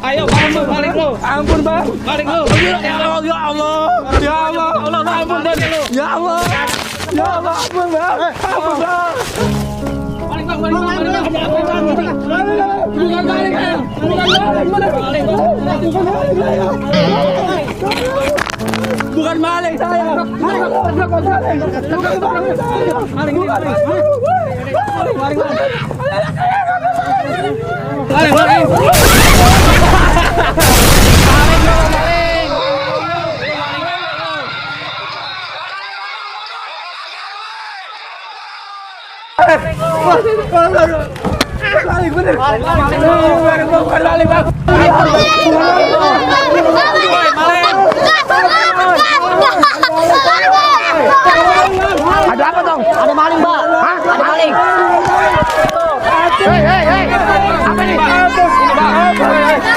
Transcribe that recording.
Ayo balik lu. Ampun bang. Balik lu. Ya Allah, ya Allah, ya Allah, Ampun balik lu. ya Allah, ya Allah, ampun bang, ampun bang. Balik bang. Bukan balik. Bukan maling saya. Ada apa dong? Ada maling, Mbak. Hah? Ada maling. Hei,